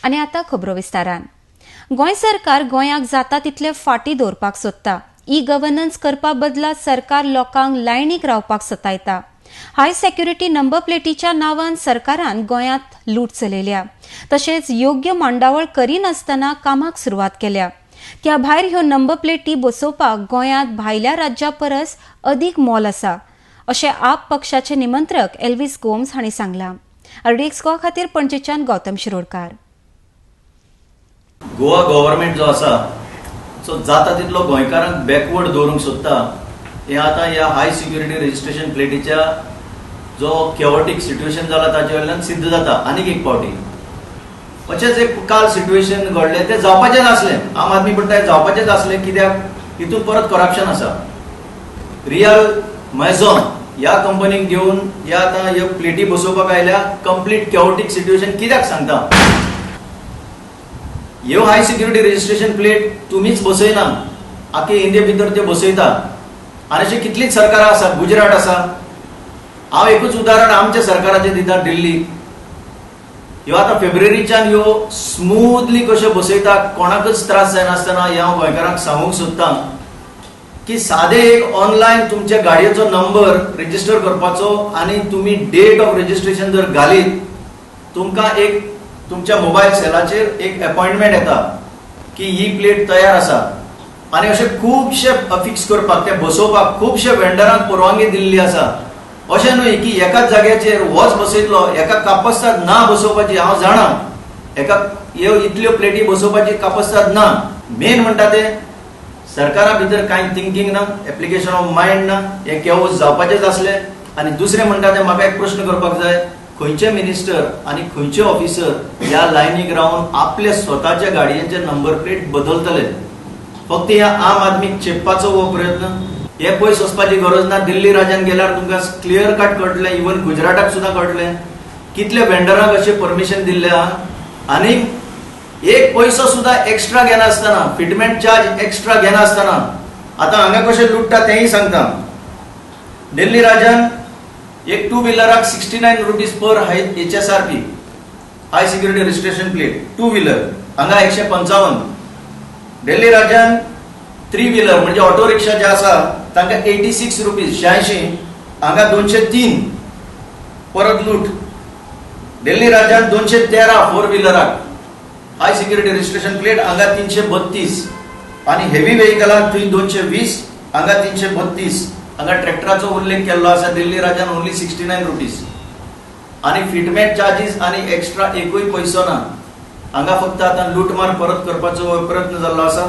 आनी आतां खबरो विस्तारान. गोंय सरकार गोंयाक जाता तितले फाटीं दवरपाक सोदता. ई गव्हर्नन्स करपा बदला सरकार लोकांक लायनीक रावपाक सतायता. हाय सेक्युरिटी नंबर प्लेटीच्या नांवान सरकारान गोंयांत लूट चलयल्या. तशेंच योग्य मांडावळ करिनासतना कामाक सुरवात केल्या. त्या भायर ह्यो नंबर प्लेटी बसोवपाक गोंयांत भायल्या राज्या परस अदीक मोल आसा, अशें आप पक्षाचे निमंत्रक एल्वीस गोम्स हांणी सांगलां. आरडीएक्स गोवा खातीर पणजेच्यान गौतम शिरोडकार. गोवा गव्हर्मेंट जो आसा, सो जाता तितलो गोंयकारांक बॅकवर्ड दवरूंक सोदता. हें आतां ह्या हाय सिक्युरिटी रजिस्ट्रेशन प्लेटीच्या जो केओटीक सिट्युएशन जाला, ताचे वयल्यान सिद्ध जाता. आनीक एक फावटी अशेंच एक काल सिट्युएशन घडलें. तें जावपाचेंच आसलें. आम आदमी म्हणटा, जावपाचेंच आसलें, कित्याक हितून परत करप्शन आसा. रियल मेझॉन ह्या कंपनीक घेवन ह्या आतां ह्यो प्लेटी बसोवपाक आयल्या. कंप्लीट केओटीक सिट्युएशन कित्याक सांगता, ह्यो हाय सिक्युरिटी रजिस्ट्रेशन प्लेट तुमीच बसयना, आख्खे इंडिये भितर ते बसयता. आनी अशी कितलींच सरकारां आसा, गुजरात आसा. हांव एकूच उदाहरण आमच्या सरकाराचें दिता. दिल्ली ह्यो आतां फेब्रुवारीच्यान ह्यो स्मुथली कश्यो बसयता, कोणाकच त्रास जायनासतना. हें हांव गोंयकारांक सांगूंक सोदतां की सादे एक ऑनलायन तुमच्या गाडयेचो नंबर रजिस्टर करपाचो आनी तुमी डेट ऑफ रजिस्ट्रेशन जर घालीत, तुमकां एक तुमच्या मोबायल सेलाचेर एक अपॉइंटमेंट येता की ही प्लेट तयार आसा. आनी अशे खुबशे फिक्स करपाक, ते बसोवपाक खुबशे वेंडरांक परवानगी दिल्ली आसा. अशें न्हय की एकाच जाग्याचेर होच बसयतलो. एका कापस्ताद ना बसोवपाची. हांव जाणा, एका ह्यो इतल्यो प्लेटी बसोवपाची कापस्ताद ना. मेन म्हणटा ते सरकारा भितर कांय थिंकींग ना, एप्लिकेशन ऑफ मायंड ना. हे केओस जावपाचेच आसले. आनी दुसरें म्हणटा ते म्हाका एक प्रश्न करपाक जाय, खंयचे मिनिस्टर आनी खंयचे ऑफिसर ह्या लायनीक रावन आपले स्वताच्या गाडयेचे नंबर प्लेट बदलतले? फक्त ह्या आम आदमीक चेपपाचो हो प्रयत्न. हे पयस वचपाची गरज ना. दिल्ली राज्यान गेल्यार तुमकां क्लियर कट कळटलें. इवन गुजराताक सुद्दां कळटलें कितले वेंडरांक अशें परमिशन दिल्लें आहा. आनी एक पयसो सुद्दां एक्स्ट्रा घेनासतना, फिटमेंट चार्ज एक्स्ट्रा घेनासतना आतां हांगा कशें लुट्टा तेंय सांगता. दिल्ली राज्यान एक two व्हिलराक ₹69 per high HSRP, high security registration plate, two wheeler. हांगा 155. दिल्ली राज्यान थ्री व्हिलर म्हणजे ऑटो रिक्षा जे आसा, तांकां ₹86, 86, हांगा 203. परत लूट. दिल्ली राज्यान 213 फोर व्हिलराक हाय सिक्युरिटी रजिस्ट्रेशन प्लेट, हांगा 332. आनी हेवी व्हेकलाक थंय 220, हांगा 332. हांगा ट्रॅक्टराचो उल्लेख केल्लो आसा. दिल्ली राज्यान ओन्ली ₹69 आनी फिटमेंट चार्जीस आनी एक्स्ट्रा एकूय पयसो ना. हांगा फक्त आतां लुटमार परत करपाचो प्रयत्न जाल्लो आसा.